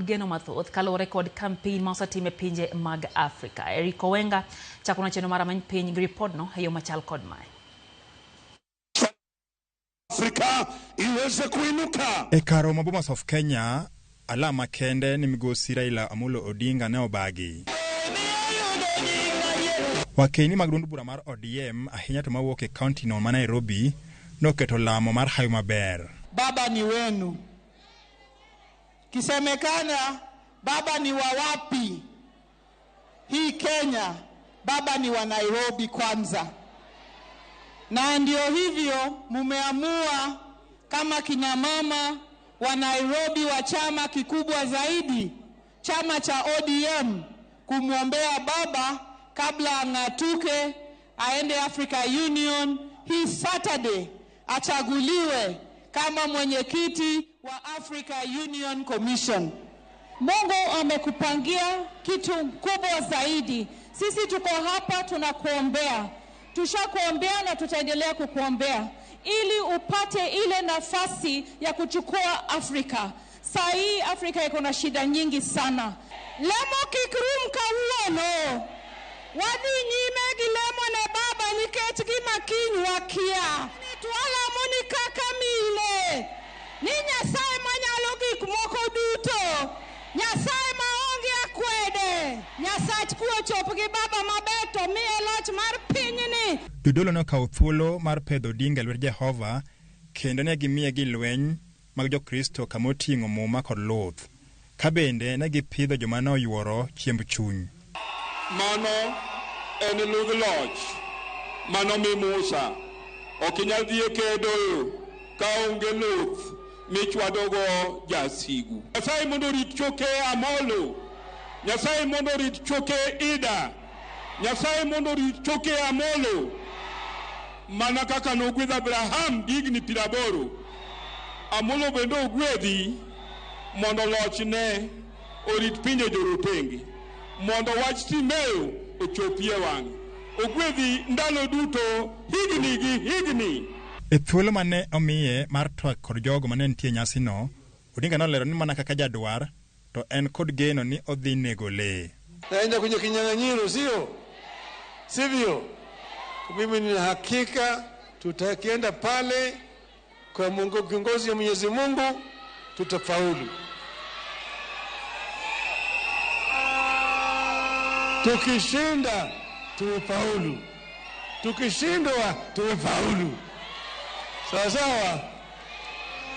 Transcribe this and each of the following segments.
kod geno mathoth kaluwore kod kampein ma osetim e pinje mag Afrika. Eric Owenga chakona chenro mar Rameny Piny gi ripodno e yo machal kod mae. Afrika iweze kuinuka. E kar romo Bomas of Kenya, alam makende ni migosi Raila Amolo Odinga ne obagi. Wakeini mag duond bura mar ODM ahinya to mawuok e kaunti no ma Nairobi noketo lamo mar hawi maber. Baba ni wenu. Kisemekana baba ni wa wapi? Hii Kenya baba ni wa Nairobi kwanza. Na ndio hivyo mumeamua kama kina mama wa Nairobi wa chama kikubwa zaidi, chama cha ODM, kumwombea baba kabla ang'atuke aende Africa Union hii Saturday achaguliwe kama mwenyekiti wa Africa Union Commission. Mungu amekupangia kitu kubwa zaidi. Sisi tuko hapa tunakuombea, tushakuombea na tutaendelea kukuombea ili upate ile nafasi ya kuchukua Afrika. Saa hii Afrika iko na shida nyingi sana. Lemo kik rum kawuono. Wadhi nyime gi lemo ne baba nikech gima kiny wakia. Twalamo ni kaka mine ni Nyasaye manyalo gik moko duto, Nyasaye maonge akwede, Nyasach kwe ochop gi baba maber to miye loch mar pinyni. Jodolo ne okawo thuolo mar pedho Odinga e lwet Jehova kendo ne gimiye gi lweny mag Jokristo kama oting'o muma kod luth. Ka bende ne gipidho joma ne oyuoro chiemb chuny. Mano en ludh loch manomi Musa. Ok inyal dhi e kedo ka onge luth michwadogo jasigu. Nyasaye mondo orit choke Amolo. Nyasaye mondo orit choke Ida. Nyasaye mondo orit choke Amolo. Mana kaka nogwedho Abraham gi higni 80. Amolo bende ogwedhi mondo lochne orit pinje jorotenge. Mondo wach Timeo ochopie wang'e. Ogwedhi ndalo duto, higni gi higni. E thuolo mane omiye mar twak kod jogo mane nitie e nyasino, Odinga nolero ni mana kaka jadwar to en kod geno ni odhi nego lee. Naenda kwenye kinyang'anyiro, sio sivyo? Mimi nina hakika tutakienda pale kwa Mungu, kiongozi wa Mwenyezi Mungu, tutafaulu. Tukishinda tumefaulu, tukishindwa tumefaulu. Sawa sawa.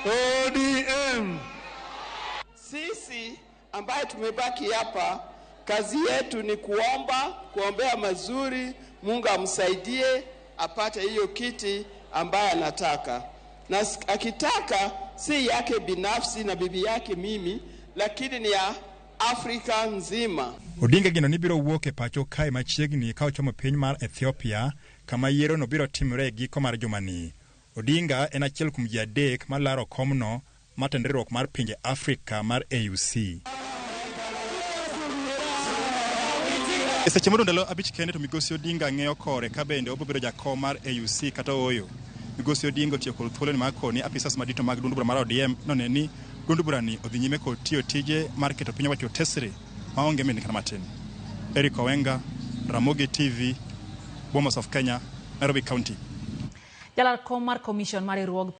ODM. Sisi ambaye tumebaki hapa, kazi yetu ni kuomba, kuombea mazuri, Mungu amsaidie apate hiyo kiti ambaye anataka, na akitaka si yake binafsi na bibi yake mimi, lakini ni ya Afrika nzima. Odinga geno ni biro wuok e pacho kae machiegni ka ochomo piny mar Ethiopia kama yiero no biro timore e giko mar jumani. Odinga en achiel kuom ji adek malaro komno matend riwruok mar pinje Afrika mar AUC. E seche modong' ndalo 5 kende to migosi Odinga ng'eyo kore ka bende obiro bedo jakom mar AUC kata ooyo. Migosi Odinga otiyo kod thuoloni mar koni apisas madito mag duond bura mar ODM none ni duond burani odhi nyime kod tiyo tije mar keto piny owacho tesre maonge mindni kata matin. Eric Owenga, Ramogi TV, Bomas of Kenya, Nairobi County. Jalar kom mar Commission mar riwruog